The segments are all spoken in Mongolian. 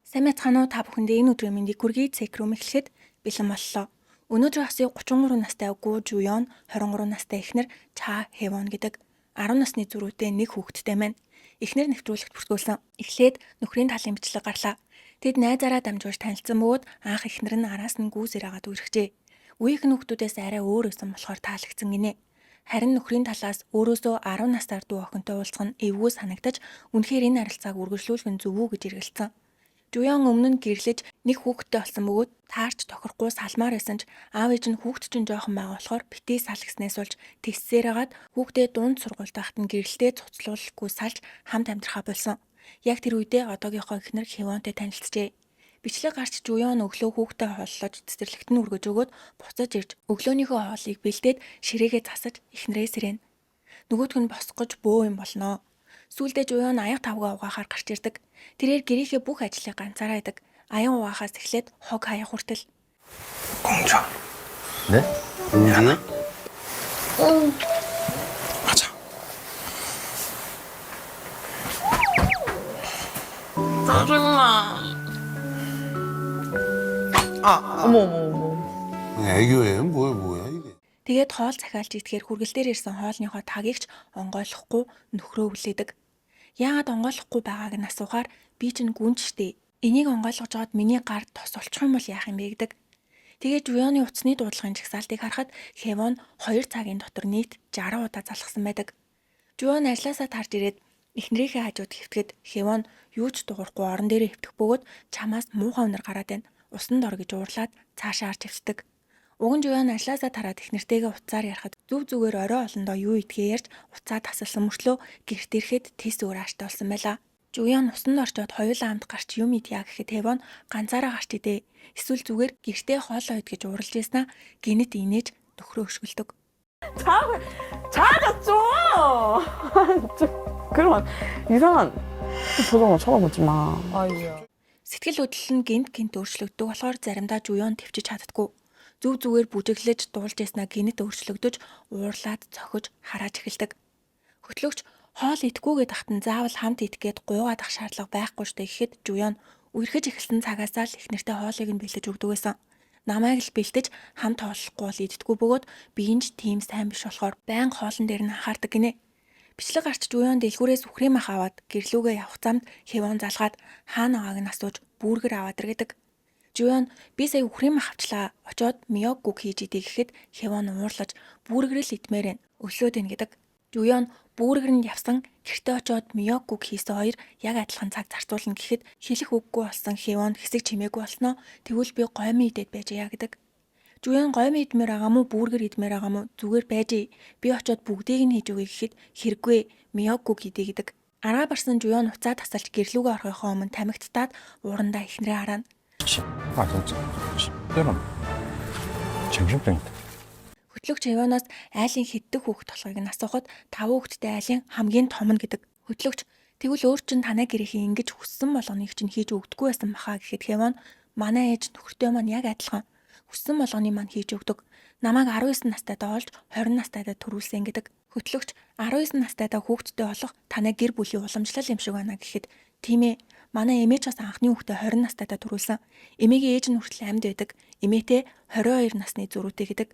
Сайн байцгаана уу, та бүхэндээ энэ өдрийн мэндийг хүргэе. Цекрум эхлэхэд бэлэн боллоо. Өнөөдөр хосыг 33 настай Гүү Жуён, 23 настай эхнэр Ча Хэвон гэдэг 10 насны зөрүүтэй нэг хүүхэдтэй маань. Эхнэр нэвтрүүлэгт бүртгүүлсэн. Эхлээд нөхрийн талын бичлэг гарлаа. Тэд найзаараа дамжуулж танилцсан бөгөөд анх эхнэр нь араас нь гүүсээр агаад үерхжээ. Үеийнх нь хүүхдүүдээс арай өөр байсан болохоор таалагдсан гинэ. Харин нөхрийн талаас өөрөөсөө 10 настаар дүү охинтой уулзах нь эвгүй санагдаж, үнэхээр энэ харилцааг үргэлжлүүлэх нь зөв үү гэж эргэлцсэн. Жуян өмнө нь гэрлэж нэг хүүхэдтэй болсон бөгөөд таарч тохирохгүй салмаар байсан ч аав ээж нь хүүхэд чинь жоохон байгаа болохоор битгий сал гэснээс болж тэгссээр хагаад хүүхдээ дунд сургуульд байхад нь гэрэлтэй цуцлуулахгүй салж хамт амьдрахаа болсон. Яг тэр үедээ одоогийнхоо эхнэр Хивонтой танилцжээ. Бичлэг гарч Жуян өглөө хүүхдээ хооллож цэцэрлэгт нь үргэж өгөөд буцаж ирж өглөөнийхөө хоолыг бэлдээд ширээгээ засаж эхнэрээ сэрэнэ. Нөгөөх нь босох гэж бөө юм болноо. Сүүлдээ Жуян аяга тавгаа угаахаар гарч ирдэг. Тэрээр гэрийнхээ бүх ажлыг ганцаараа идэг. Аян угаахаас эхлээд хог хаяа хүртэл. 공주. 네? 일어나. 가자. 짜증나. 아, 어머 어머 어머. 애교예요? 뭐야 뭐야 이게? Тэгээд хоол захиалж идэхээр хүргэлтээр ирсэн хоолныхоо тагийг ч онгойлохгүй нөхрөө хүлээдэг. Яагаад онгойлохгүй байгааг нь асуухаар би чинь гүнж штэ. Энийг онгойлгож жоод миний гар тос олчих юм бол яах юм бэ гэдэг. Тэгээд Жуяны утасны дуудлагын жагсаалтыг харахад Хевон 2 цагийн дотор нийт 60 удаа залхсан байдаг. Жуян ажилласаа тарж ирээд эхнэрийнхээ хажууд хэвтгэд Хевон юу ч дуурахгүй орон дээрээ хэвтэх бөгөөд чамаас муухай үнэр гараад байна. Усанд ор гэж уурлаад цаашаа харж хэвтдэг. Уг нь Жуян ажилласаа тараад эхнэртэйгээ утсаар ярихад зүв зүгээр орой олондоо юу идгээ ярьж утсаа тасалсан мөртлөө гэрт ирэхэд тэс өөр ааштай болсон байлаа. Жуян усанд орчоод хоёулаа хамт гарч юм идья гэхэд Хевон ганцаараа гарч идэ. Эсвэл зүгээр гэртээ хоолоо ид гэж ууралж ийснаа гинэт инээж нөхрөө өшгөлдөг. 자, 자자 좀. 좀 그런 이상한 표정으로 쳐다보지 마. 아이고야. Сэтгэл хөдлөл нь гинт гинт өөрчлөгддөг болохоор заримдаа Жуян төвчж чаддаггүй. Зүв зүгээр бүжиглэж дуулж яснаа гинэт өөрчлөгдөж уурлаад цохиж харааж эхэлдэг. Хөтлөгч хоол идэхгүйгээ тахтан заавал хамт идэх гээд гуйгаад ах шаардлага байхгүй штэ гэхэд Жуян үерхэж эхэлсэн цагаасаа л эхнэртэй хоолыг нь бэлдэж өгдөг байсан. Намайг л бэлдэж хамт хооллохгүй бол иддэггүй бөгөөд би энэ ч тийм сайн биш болохоор байнга хоолн дээр нь анхаардаг гинэ. Бичлэг гарч Жуян дэлгүүрээс үхрийн мах аваад гэрлүүгээ явах замд Хевон залгаад хаана байгааг нь асууж бүргэр аваад иргэдэг. Жуян би сая үхрийн мах авчлаа. Очоод миоггүг хийж идэ гэхэд Хевон уурлаж бүргэрэл идмээр байна. Өлсөөд байна гэдэг. Жуян бүргэр нь явсан гэртээ очоод миоггүг хийсэн хоёр яг адилхан цаг зарцуулна гэхэд хэлэх үггүй болсон Хевон хэсэг чимээгүй болсноо тэгвэл би гоймон идээд байж яа гэдэг. Жуян гоймон идмээр байгаа мó бүргэр идмээр байгаа мó зүгээр байж би очоод бүгдийг нь хийж өгье гэхэд хэрэггүй миоггүг идэ гэдэг. Араа барсан Жуян уцаа тасалж гэрлүүгээ орохынхоо өмнө тамхигттаад уурандаа эхнэрээ харна. 아 진짜. 때론 정신병이다. Хөтлөгч Иванаас айлын хэддэг хүүхэд болохыг нь асуухад 5 хүүхэдтэй айлын хамгийн том нь гэдэг. Хөтлөгч тэгвэл өөр чинь танай гэрийнхээ ингэж хүссэн болгоныг чинь хийж өгдөггүй байсан баха гэхэд Хевон манай ээж нөхөртэй маань яг адилхан хүссэн болгоныг маань хийж өгдөг. Намайг 19 настайдаа олж 20 настайдаа төрүүлсэн гэдэг. Хөтлөгч 19 настайдаа хүүхэдтэй болох танай гэр бүлийн уламжлал юм шиг байна гэхэд тийм ээ манай эмээ ч бас анхны хүүхдээ 20 настайдаа төрүүлсэн. Эмээгийн ээж нь хүртэл амьд байдаг. Эмээтэй 22 насны зөрүүтэй гэдэг.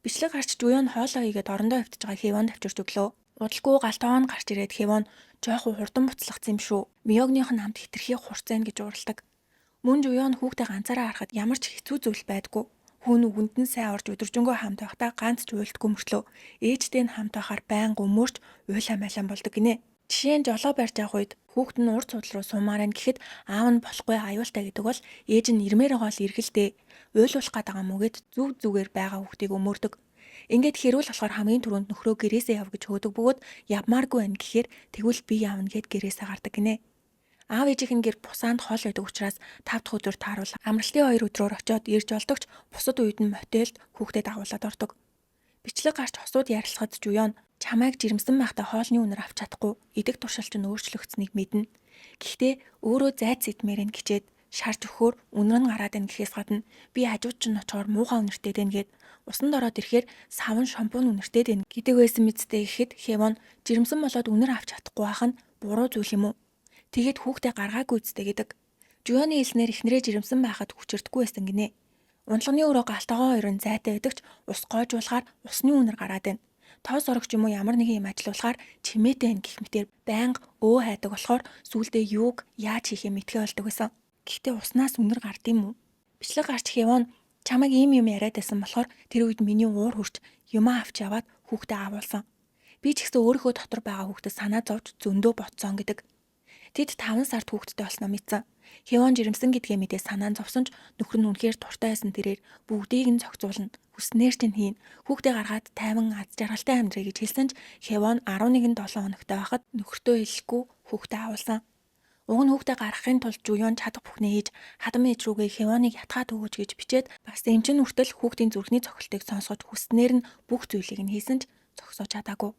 Бичлэг гарч Жуян хоолоо хийгээд орондоо хэвтэж байгаа Хевон тавчирч өглөө. Удалгүй гал тоон гарч ирээд Хевон жоохон хурдан буцлагцсан юм шүү. Миогных нь хамт хитрхи хурцэн гэж уурладаг. Мөн Жуян хүүхдээ ганцаараа харахад ямар ч хэцүү зүйл байдгүй. Хүн үгэнд нь сайн орж өдөржингөө хамт байхдаа ганц ч уйлдаггүй мөртлөө ээжтэй нь хамт байхаар байнга өмөрч уйлаа майлан болдог гинэ. Жишээ нь жолоо барьж явах үед хүүхэд нь урд суудал руу суумаар байна гэхэд аав нь болохгүй аюултай гэдэг бол ээж нь ирмээр байгаа л эргэлдээ уйлуулах гээд байгаа мөгээд зүв зүгээр байгаа хүүхдийг өмөрдөг. Ингээд хэрүүл болохоор хамгийн түрүүнд нөхрөө гэрээсээ яв гэж хөөдөг бөгөөд явмааргүй байна гэхээр тэгвэл би явна гэд гэрээсээ гардаг гинэ. Аав ээжийнх нь гэр бусаанд хол байдаг учраас 5 дахь өдөр тааруул амралтын 2 өдрөөр очиод ирж болдогч бусад үед нь мотелд хүүхдэд дагуулад ордог. Бичлэг гарч хосууд ярилцахад Жуян чамайг жирэмсэн байхдаа хоолны үнэр авч чадахгүй идэх туршил чинь өөрчлөгдсөнийг мэднэ. Гэхдээ өөрөө зайц идмээр нь гिचээд шарж өгөхөөр үнэр нь гараад ийн гэхээс гадна би хажууд чинь очихоор муухай үнэртэй дэн гэд усанд ороод ирэхээр савн шампунь үнэртэй дэн гэдэг байсан мэдтэй гэхэд Хевон жирэмсэн болоод үнэр авч чадахгүй байх нь буруу зүйл юм уу? Тэгээд хүүхдээ гаргаагүй үсттэй гэдэг. Жуяны хэлснээр эхнэрээ жирэмсэн байхад хүчирдэггүй байсан гинэ. Унтлагын өрөө галтгоо хоёр нь зайтай байдаг ч ус гоожуулахаар усны үнэр гараад байна. Тоос орогч юм уу ямар нэгэн юм ажилуулахаар чимээтэй байна гэх мэтээр байнга өө хайдаг болохоор сүүлдээ юуг яаж хийхээ мэдхээ болдог байсан. Гэхдээ уснаас үнэр гард юм уу? Бичлэг гарч Хевон чамайг ийм юм яриад байсан болохоор тэр үед миний уур хурч юмаа авч яваад хүүхдээ агуулсан. Би ч гэсэн өөрийнхөө дотор байгаа хүүхдэд санаа зовж зөндөө ботсон гэдэг. Тэд 5 сард хүүхэдтэй болсноо мэдсэн. Хевон жирэмсэн гэдгээ мэдээ санаа нь зовсон ч нөхөр нь үнэхээр дуртай байсан тэрээр бүгдийг нь зохицуулна. Хүснээр чинь хийн. Хүүхдээ гаргаад тайван аз жаргалтай амьдрая гэж хэлсэн ч Хевон 11 7 хоногтой байхад нөхөртөө хэлэхгүй хүүхдээ агуулсан. Уг нь хүүхдээ гаргахын тулд Жуян чадах бүхнээ хийж хадам ээж рүүгээ Хевоныг ятгаад өгөөч гэж бичээд бас эмчин хүртэл хүүхдийн зүрхний цохилтыг сонсгож хүснээр нь бүх зүйлийг нь хийсэн ч зогсоож чадаагүй.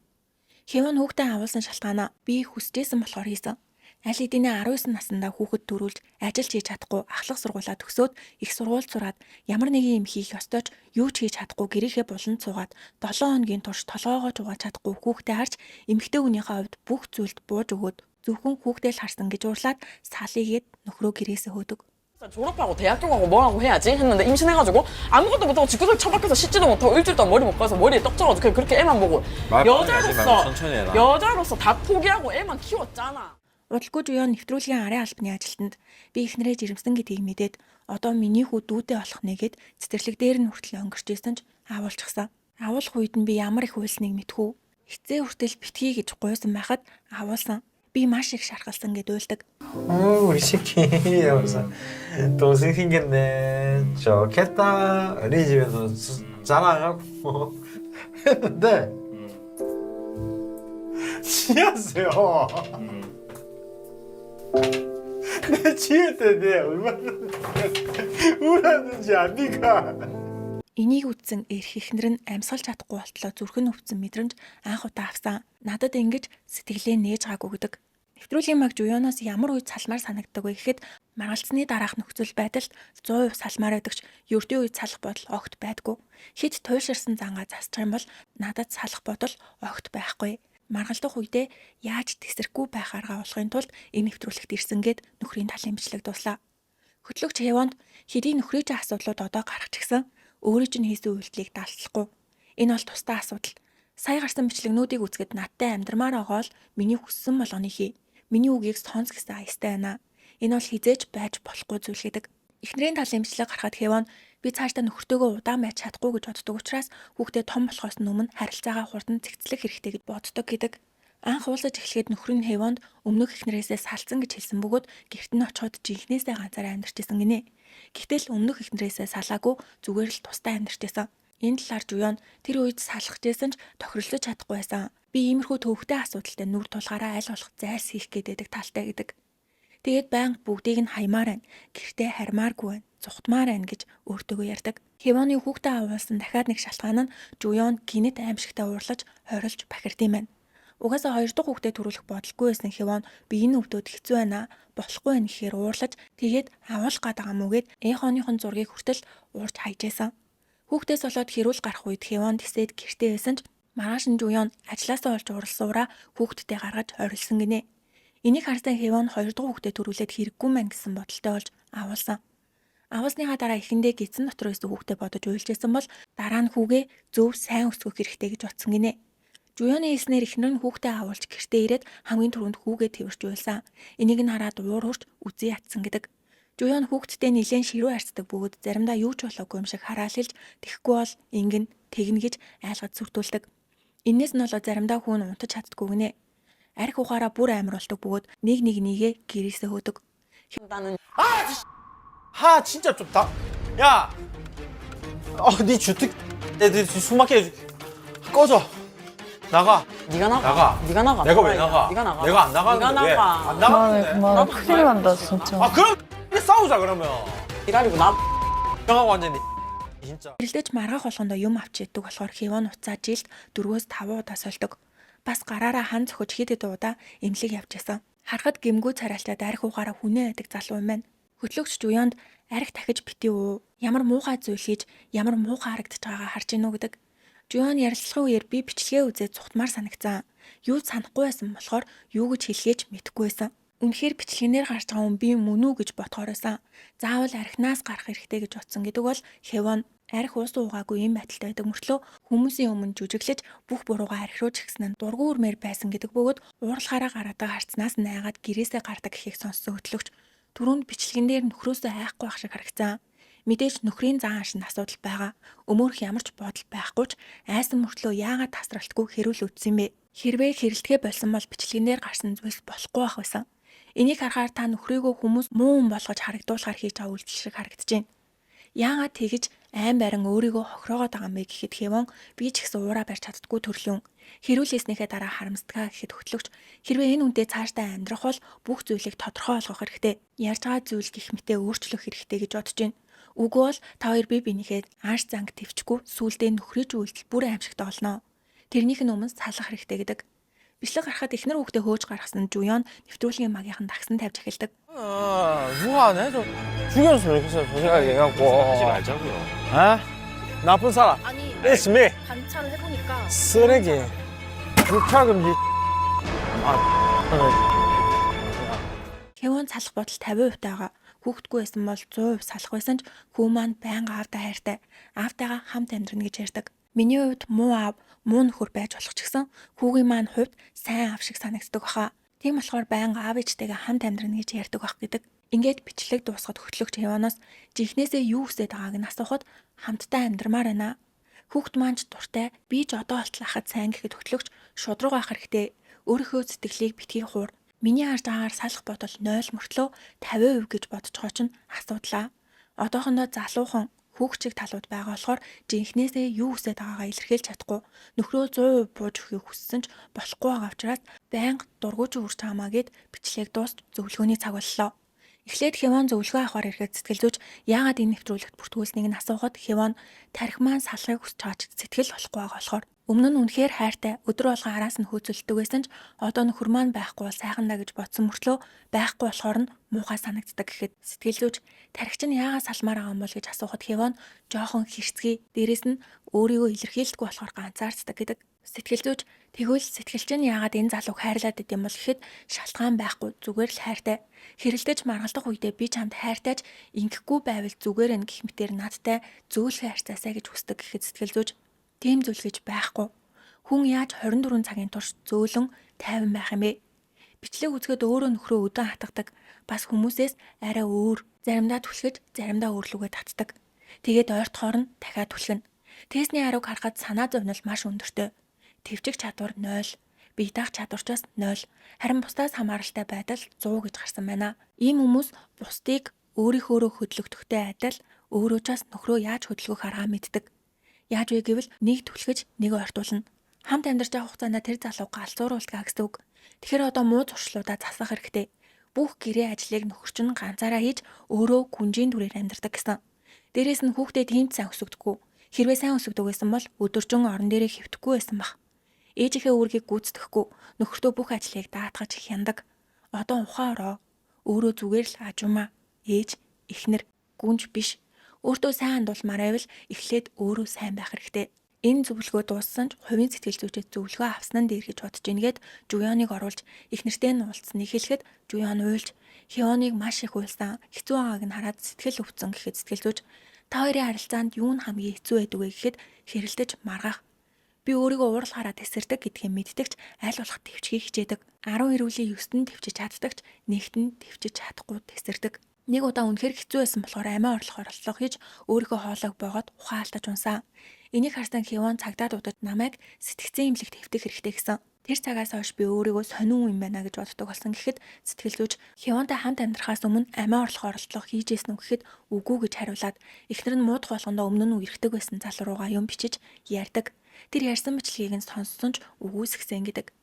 Хевон хүүхдээ агуулсан шалтгаанаа би хүсэжсэн болохоор хийсэн. Аль хэдийнэ 19 наснда хүүхэд төрүүлж ажил хийж чадахгүй ахлах сургуулаа төгсөөд их сургууль сураад ямар нэгэн юм хийх ёстой ч юу ч хийж чадахгүй гэрийнхээ буланд суугаад 7 хоногийн турш толгоогоо ч угааж чадахгүй хүүхдээ харж эмэгтэй хүнийхээ хувьд бүх зүйлд бууж өгөөд зөвхөн хүүхдээ л харсан гэж уурлаад салыгээд нөхрөө гэрээсээ хөөдөг. 졸업하고 대학교 가고 뭐하고 해야지 했는데 임신해가지고 아무것도 못하고 집구석에 처박혀서 씻지도 못하고 일주일 동안 머리 못 감아서 머리에 떡 져가지고 그냥 그렇게 애만 보고 말 빠르게 하지 말고 여자로서 천천히 해라. 여자로서 다 포기하고 애만 키웠잖아. Удалгүй Жуян нэвтрүүлгийн арын албаны ажилтнанд би эхнэрээ жирэмсэн гэдгийг мэдээд одоо миний хүү дүүтэй болох нэгэд цэцэрлэг дээр нь хүртэл өнгөрч исэн ч агуулчихсан. Агуулах үед нь би ямар их уйлсныг мэдхүү. Эцээ хүртэл битгий гэж гуйсан байхад агуулсан. Би маш их шархалсан гэд уйлдаг. 어, 우리 새끼 이러면서 동생 생겼네. 좋겠다. 어린이집에서 자랑하고 했는데 지었어요. 내 지을 때 내 얼마나 울었는지 압니까? Энийг үзсэн эрх эхнэр нь амьсгалж чадахгүй болтлоо зүрх нь өвдсөн мэдрэмж анх удаа авсан. Надад ингэж сэтгэлээ нээж гаагүй гэдэг. Нэвтрүүлгийн маг Жуяноос ямар үед салмаар санагддаг вэ гэхэд маргалцсны дараах нөхцөл байдалд 100% салмаар байдаг ч ердийн үед салах бодол огт байдгүй. Хэд туйлширсан зангаа засчих юм бол надад салах бодол огт байхгүй. Маргалдах үедээ яаж тэсрэхгүй байх арга олохын тулд энэ нэвтрүүлэгт ирсэн гэд нөхрийн талын бичлэг дуслаа. Хөтлөгч Хевонд хэдий нөхрийн чинь асуудлууд одоо гарах ч гэсэн өөрийн чинь хийсэн үйлдэлийг далдлахгүй. Энэ бол тусдаа асуудал. Сая гарсан бичлэгнүүдийг үзэхэд надтай амьдрмаар байгаа л миний хүссэн болгоныг хий. Миний үгийг сонс гэсэн аястай байна. Энэ бол хизээж байж болохгүй зүйл гэдэг. Эхнэрийн талын бичлэг гарахад Хевон би цаашдаа нөхөртөөгөө удаан байж чадахгүй гэж боддог учраас хүүхдээ том болохоос өмнө харилцаагаа хурдан цэгцлэх хэрэгтэй гэж боддог гэдэг. Анх уулзаж эхлэхэд нөхөр нь Хевонд өмнөх эхнэрээсээ салцсан гэж хэлсэн бөгөөд гэрт нь очиход жинхнээсээ ганцаараа амьдарч исэн гинэ. Гэтэл өмнөх эхнэрээсээ салаагүй зүгээр л тусдаа амьдарч исэн. Энэ талаар Жуян тэр үед салах гэсэн ч тохиролцож чадахгүй байсан. Би иймэрхүү төвөгтэй асуудалтай нүр тулгаараа аль болох зайлс хийх гээд байдаг талтай гэдэг. Тэгээд байнга бүгдийг нь хаймаар байна. Гэртээ хармааргүй байна. Зүхтмаар байна гэж өөртөөгөө ярьдаг. Хевоны хүүхдээ агуулсан дахиад нэг шалтгаан нь Жуян гинэт аимшигтай уурлаж, хорилж бахирд юм байна. Угаасаа хоёр дахь хүүхдээ төрүүлэх бодолгүй байсан Хевон би энэ өвдөд хэцүү байна, болохгүй байна гэхээр уурлаж тэгээд агуулах гээд байгаа мүү гэд эхоныхон зургийг хүртэл уурч хайжсэн. Хүүхдээс болоод хэрүүл гарах үед Хевон тэсээд гэртээ байсан ч маргааш нь Жуян ажлаасаа олж уурлсуураа хүүхдтэй гаргаж орилсон гинэ. Энийг харсан Хевон хоёр дахь хүүхдээ төрүүлээд хэрэггүй мэн гэсэн бодолтой болж агуулсан. Агуулсныхаа дараа эхэндээ гидсэн дотор байсан хүүхдээ бодож уйлжсэн бол дараа нь хүүгээ зөв сайн өсгөх хэрэгтэй гэж бодсон гинэ. Жуяны хэлснээр эхнэр нь хүүхдээ агуулж гэртээ ирээд хамгийн түрүүнд хүүгээ тэрвэрч уйлсан. Энийг нь хараад уур хурч үзий ятсан гэдэг. Жуян хүүхдтэй нэлээд ширүү харьцдаг бөгөөд заримдаа юу ч болоогүй юм шиг хараал хэлж тэгэхгүй бол ингэн тэгнэ гэж айлгаж сүрдүүлдэг. Энээс нь болоод заримдаа хүн унтаж чаддаггүй гинэ. Арх ухаараа бүр амар болдог бөгөөд нэг нэг нэгээ гэрээсээ хөөдөг. 나는 하 진짜 좀 다. 야, 어네 주특 애들 숨 막히게 해줄게. 꺼져. 나가. 네가 나가. 나가. 네가 나가. 내가 왜 나가? 네가 나가. 내가 안 나가는데 네가 왜? 나가. 안 그만해 나가는데. 그만해 나도 큰일 난다 진짜. 아 그럼 싸우자 그러면. 기다리고 나 형하고 완전히 진짜. Хэрэлдэж маргах болгондоо юм авч иддэг болохоор Хевон уцаа жилд 4-5 удаа сольдог. Бас гараараа хан цохиж хэд хэд удаа эмнэлэг явж исэн. Харахад гэмгүй царайлтаад арх угаараа хүнээ байдаг залуу юм байна. Хөтлөгч Жуянд арх дахиж битгий уу? Ямар муухай зүйл хийж, ямар муухай харагдаж байгаагаа харж гинүү гэдэг. Жуян ярилцлагын үеэр би бичлэгээ үзээд цухтмаар санагцсан. Юу ч санахгүй байсан болохоор юу гэж хэлхээ ч мэдэхгүй байсан. Үнэхээр бичлэгнээр гарч байгаа хүн би мөн үү гэж бодохоор байсан. Заавал архинаас гарах хэрэгтэй гэж бодсон гэдэг бол Хевон арх уус уугаагүй юм байдалтай байдаг мөртлөө хүмүүсийн өмнө жүжиглэж бүх буруугаа арх руу чигсэн нь дургүй үрмээр байсан гэдэг бөгөөд уурлахаараа гараадаг харцнаас нь айгаад гэрээсээ гардаг гэхийг сонссон хөтлөгч түрүүнд бичлэгэн дээр нөхрөөсөө айхгүй байх шиг харагцсан. Мэдээж нөхрийн зан аашинд асуудал байгаа. Өмөөрх ямар ч бодол байхгүй ч айсан мөртлөө яагаад тасралтгүй хэрүүл үтсэн юм бэ? Хэрвээ хэрэлдэхээ болсон бол бичлэгэн дээр гарсан зүйлс болохгүй байх байсан. Энийг харахаар та нөхрийгөө хүмүүс муу хүн болгож харагдуулахар хийж байгаа үйлдэл шиг харагдаж байна. Яагаад тэгж айн барин өөрийгөө хохироогоод байгаа юм бэ гэхэд Хевон би ч гэсэн уураа барьж чаддаггүй төрлөн. Хэрүүлээснийхээ дараа харамсдгаа гэхэд хөтлөгч хэрвээ энэ үнтэй цаашдаа амьдрах бол бүх зүйлийг тодорхой олгох хэрэгтэй. Ярьж байгаа зүйл гих мэтээ өөрчлөх хэрэгтэй гэж бодож байна. Үгүй бол та хоёр бие биенийхээ ааш занг төвчгүй сүулдэ нөхрийж үйлдэл бүр аимшигтай болно. Тэрнийх нь өмнө салах хэрэгтэй гэдэг. Бичлэг гарахад эхнэр хүүхдээ хөөж гаргасан Жуён нэвтрүүлгийн магийнхан дагсан тавьж эхэлдэг. 아, 누가 안 해줘 죽였으면 좋겠어요. 솔직하게 얘기하고. 하지 말자고요. 아? 나쁜 사람. 아니 It's me. 관찰을 해보니까 쓰레기. 주차 금지. 아, Хевон салах бодол 50% байгаа. Хүүхэдгүй байсан бол 100% салах байсан ч хүү маань байнга аавдаа хайртай. Аавтайгаа хамт амьдрна гэж ярьдаг. Миний хувьд муу аав, муу нөхөр байж болох ч гэсэн хүүгийн маань хувьд сайн аав шиг санагддаг баха. Тийм болохоор байнга аав ээжтэйгээ хамт амьдрна гэж ярьдаг бах гэдэг. Ингээд бичлэг дуусгаад хөтлөгч Хевоноос жинхнээсээ юу хүсэж байгааг нь асуухад хамтдаа амьдрмаар байна. Хүүхд маань ч дуртай, би ч одоо болтол ахад сайн гэхэд хөтлөгч шудраг байх хэрэгтэй. Өөрийнхөө сэтгэлийг битгий хуур. Миний харж байгаагаар салах бодол 0 мөртлөө 50% гэж бодцохоо чинь асуудлаа. Одоохондоо залуухан хүүхчиг талууд байгаа болохоор жинхнээсээ юу хүсэж байгаагаа илэрхийлж чадахгүй нөхрөө 100% бууж өгөхийг хүссэн ч болохгүй байгаа учраас байнга дургуйч үрж таамаа гэд бичлэг дуусч зөвлөгөөний цаг боллоо. Эхлээд Хевон зөвлөгөө авахар ирэхэд сэтгэл зүйч яагаад энэ нэвтрүүлэгт бүртгүүлснийг нь асуухад Хевон тархи маань салахыг хүсэж байгаа ч сэтгэл болохгүй байгаа болохоор өмнө нь үнэхээр хайртай өдөр болгон араас нь хөөцөлддөг байсан ч одоо нөхөр маань байхгүй бол сайхан даа гэж бодсон мөртлөө байхгүй болохоор нь муухай санагддаг гэхэд сэтгэл зүйч тархич нь яагаад салмаар байгаа юм бол гэж асуухад Хевон жоохон хэрцгий дээрэс нь өөрийгөө илэрхийлдэггүй болохоор ганцаарддаг гэдэг. Сэтгэл зүйч тэгвэл сэтгэлч нь яагаад энэ залууг хайрлаад идэм бол гэхэд шалтгаан байхгүй зүгээр л хайртай. Хэрэлдэж маргалдах үедээ би чамд хайртай ч ингэхгүй байвал зүгээр энэ гэх мэтэр надтай зөөлхөн харьцаасай гэж хүсдэг гэхэд сэтгэл зүйч тийм зүйл гэж байхгүй. Хүн яаж 24 цагийн турш зөөлөн тайван байх юм бэ? Бичлэг үзэхэд өөрөө нөхрөө өдөн хатгадаг. Бас хүмүүсээс арай өөр, заримдаа түлхэж, заримдаа өөрлөгөө татдаг. Тэгээд ойртохоор нь дахиад түлхэнэ. Тэсний хариуг харахад санаа зовнил маш өндөртэй. Тэвчих чадвар 0, бие даах чадварчаас 0, харин бусдаас хамааралтай байдал 100 гэж гарсан байна. Ийм хүмүүс бусдыг өөрийнхөөрөө хөдлөгдөхтэй адил өөрөө ч бас нөхрөө яаж хөдөлгөх аргаа мэддэг. Яаж вэ гэвэл нэг түлхэж, нэг ойртуулна. Хамт амьдарч байгаа хугацаанд тэр залуу галзууруулдаг гэсэн үг. Тэгэхээр одоо муу зуршлуудаа засах хэрэгтэй. Бүх гэрээ ажлыг нөхөр чинь ганцаараа хийж өөрөө гүнжийн дүрээр амьдардаг гэсэн. Дээрээс нь хүүхдээ тийм ч сайн өсгөдөггүй. Хэрвээ сайн өсгөдөг байсан бол өдөржин орон дээрээ хэвтэхгүй байсан бах. Ээжийнхээ үүргийг гүйцэтгэхгүй нөхөртөө бүх ажлыг даатгаж хяндаг. Одоо ухаан ороо. Өөрөө зүгээр л ажумаа. Ээж, эхнэр, гүнж биш. Өөртөө сайн хандуулмаар байвал эхлээд өөрөө сайн байх хэрэгтэй. Энэ зөвлөгөө дууссан ч хувийн сэтгэл зүйчэд зөвлөгөө авсан нь дээр гэж бодож ийн гэд Жуёныг оруулж их нэртэй нь уулзсныг хэлэхэд Жуён уйлж Хионыг маш их уйлсан. Хэцүү байгааг нь хараад сэтгэл өвцөн гэхэд сэтгэл зүйч та хоёрын харилцаанд юу нь хамгийн хэцүү байдаг вэ гэхэд хэрэлдэж маргах. Би өөрийгөө уурлахаараа тэсэрдэг гэдгийг мэддэг ч аль болох төвчгийг хичээдэг. 10 эрүүлийн 9-т нь төвчж чаддаг ч нэгт нь төвчж чадахгүй тэсэрдэг. Нэг удаа үнэхээр хэцүү байсан болохоор амиа орлох оролдлого хийж өөрийнхөө хоолойг боогод ухаан алдаж унсан. Энийг харсан Хивон цагдаа дуудаж намайг сэтгцэн эмнэлэгт хэвтэх хэрэгтэй гэсэн. Тэр цагаас хойш би өөрийгөө сонин хүн юм байна гэж боддог болсон гэхэд сэтгэл зүйч Хивонтой хамт амьдрахаас өмнө амиа орлох оролдлого хийж исэн үү гэхэд үгүй гэж хариулаад эхнэр нь муудах болгондоо өмнө нь үерхдэг байсан залуу руугаа юм бичиж ярьдаг. Тэр ярьсан бичлэгийг нь сонссон ч үгүйсгэсэн гэдэг.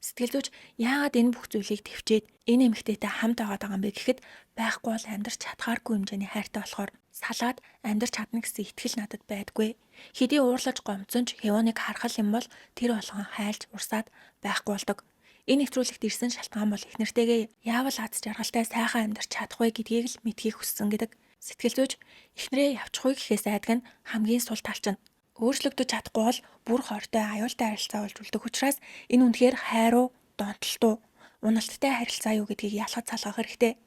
Сэтгэл зүйч яагаад энэ бүх зүйлийг төвчээд энэ эмэгтэйтэй хамт байгаад байгаа юм бэ гэхэд байхгүй бол амьдрч чадхааргүй хэмжээний хайртай болохоор салаад амьдрч чадна гэсэн итгэл надад байдгүй. Хэдий уурлаж гомдсон ч Хевоныг харах юм бол тэр болгон хайлж урсаад байхгүй болдог. Энэ нэвтрүүлэгт ирсэн шалтгаан бол эхнэртэйгээ яавал аз жаргалтай сайхан амьдрч чадах вэ гэдгийг л мэдхийг хүссэн гэдэг. Сэтгэл зүйч эхнэрээ явчихгүй гэхээс айдаг нь хамгийн сул тал чинь. Өөрчлөгдөж чадахгүй бол бүр хортой аюултай харилцаа болж үлдэх учраас энэ үнэхээр хайруу, донтолтуу. уналттай харилцаа юу гэдгийг ялгаж салгах хэрэгтэй.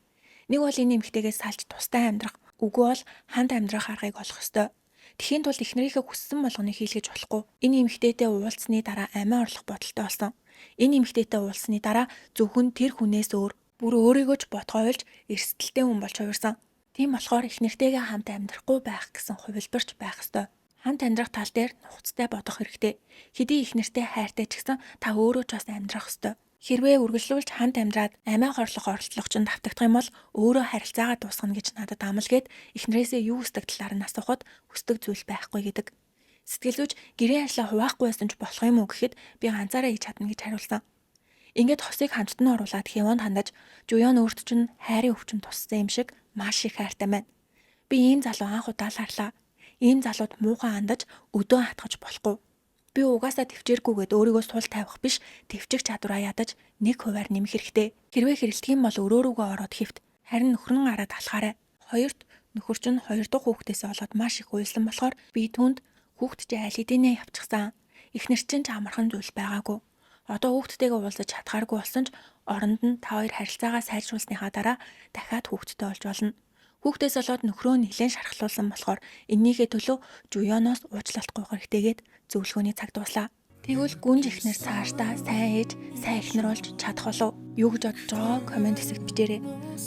Нэг бол энэ эмэгтэйгээс салж тустай амьдрах, үгүй бол хамт амьдрах аргыг олох ёстой. Тэхийн тулд эхнэрийнхээ хүссэн болгоныг хийлгэж болохгүй. Энэ эмэгтэйтэй уулзсны дараа амиа орлох бодолтой болсон. Энэ эмэгтэйтэй уулзсны дараа зөвхөн тэр хүнээс өөр бүр өөрийгөө ч бодгойлж эрсдэлтэй хүн болж хувирсан. Тийм болохоор эхнэртэйгээ хамт амьдрахгүй байх гэсэн хувилбарч байх ёстой. Хамт амьдрах тал дээр нухацтай бодох хэрэгтэй. Хэдий эхнэртэй хайртай ч гэсэн та өөрөө ч бас амьдрах ёстой. Хэрвээ үргэлжлүүлж хамт амьдраад амиа хорлох оролдлого чинь давтагдах юм бол өөрөө харилцаагаа дуусгана гэж надад амлгээд эхнэрээсээ юу хүсдэг талаар нь асуухад хүсдэг зүйл байхгүй гэдэг. Сэтгэл зүйч гэрийн ажлаа хуваахгүй байсан ч болох юм уу гэхэд би ганцаараа хийж чадна гэж хариулсан. Ингээд хосыг хамтд нь оруулаад Хевонд хандаж Жуян өөрт чинь хайрын өвчин туссан юм шиг маш их хайртай байна. Би ийм залуу анх удаа л харлаа. Ийм залууд муухай хандаж өдөө хатгаж болохгүй. Би угаасаа төвчээргүйгээд өөрийгөө сул тавих биш төвчих чадвараа ядаж нэг хувиар нэмэх хэрэгтэй. Хэрвээ хэрэлдэх юм бол өрөө рүүгээ ороод хэвт. Харин нөхөр нь гараад алхаарай. Хоёрт нөхөр чинь хоёр дахь хүүхдээсээ болоод маш их уйлсан болохоор би түүнд хүүхд чи аль хэдийнэ явчихсан. Эхнэр чинь ч амархан зүйл байгаагүй. Одоо хүүхдтэйгээ уулзаж чадхааргүй болсон ч оронд нь та хоёр харилцаагаа сайжруулсныхаа дараа дахиад хүүхэдтэй болж болно. Хүүхдээс болоод нөхрөө нэлээд шархлуулсан болохоор эннийхээ төлөө Жуяноос уучлалт гуйх хэрэгтэйгээд зөвлөгөөний цаг дууслаа. Тэгвэл гүнж эхнэр цаашдаа сайн ээж, сайн эхнэр болж чадах болов уу? Юу гэж бодож байгаа комент хэсэгт бичээрэй.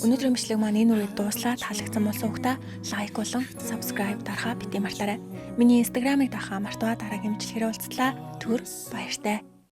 Өнөөдрийн бичлэг маань энэ үрээд дууслаа. Таалагдсан бол суугта лайк болон subscribe дарахаа битгий мартаарай. Миний Instagram-ыг дагахаа мартаваа. Дараагийн бичлэгээр уулзлаа. Түр баяртай.